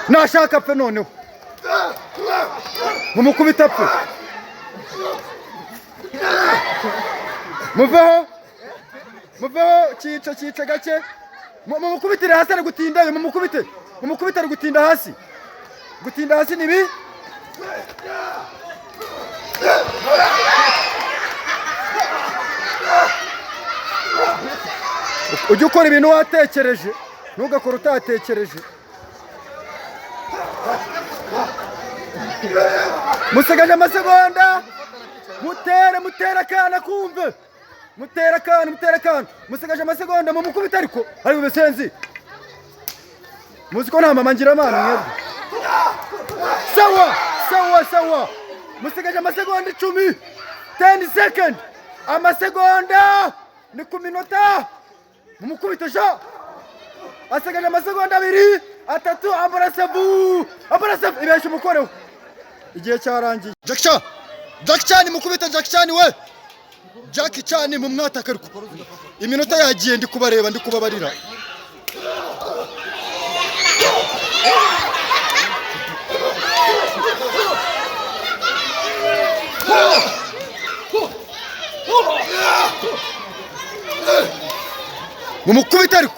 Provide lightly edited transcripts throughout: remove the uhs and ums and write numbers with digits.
Nashaka apfe noneho. Mumukubite apfe. Muveho. Muveho, cyica cyica gake. Mumukubitire hasi ari gutindayo, mumukubite. Mumukubite ari gutinda hasi. Gutinda hasi ni bi? Ujye ukora ibintu watekereje, ntugakore utatekereje. Musigaje amasegonda. Mutere, mutere akana kumve. Mutere akana, mutere akana. Musigaje amasegonda, mumukubite ariko. Ari bubesenzi. Muzi ko nta mama ngira amana mwebwe. Sawa, sawa, sawa. Musigaje amasegonda 10. 10 second. Amasegonda ni ku minota. Mumukubite sha. Asigaje amasegonda 2, 3, ambarasevu. Ambarasevu ibesha umukoreho. Igihe cyarangiye. Jack Chan. Jack Chan mukubite Jack Chan we. Jack Chan mumwataka ariko. Iminota yagiye ndi kubareba ndi kubabarira. Mumukubite ariko.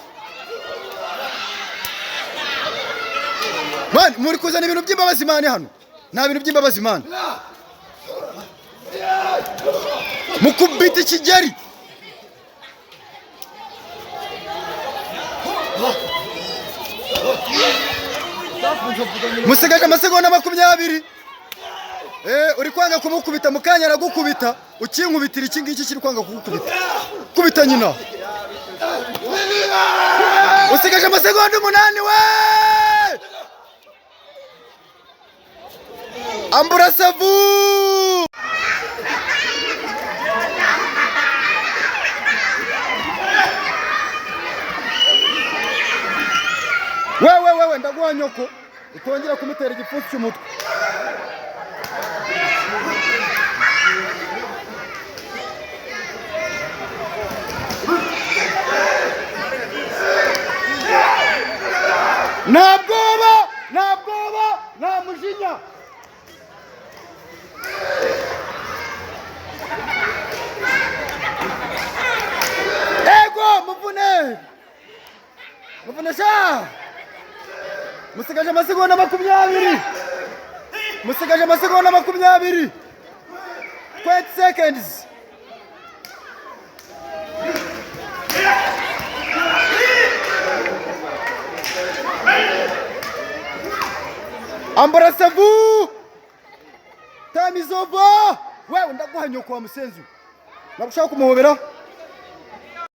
Man, muri kuzana ibintu by'imbabazi man hano. Nta bintu by'imbabazi man. Mukubite ikigeri. Musigaje amasegonda 20. Uri kwanga kumukubita mukanya aragukubita, ukinkubitira iki ngiki kiri kwanga kugukubita. Kubita nyina. Usigaje amasegonda 8 we. Amburasevu. Wewe wewe ndaguha nyoko utongera kumutera igipfunsi cy'umutwe. Nta bwoba, nta bwoba, nta mujinya. Ego muvune. Muvune sha. Musigaje amasegonda 20. Musigaje amasegonda 20. 20 seconds. Ambarasevu. Time is over. Wewe ndaguha nyoko wa musenzi. Nagushaka kumuhobera.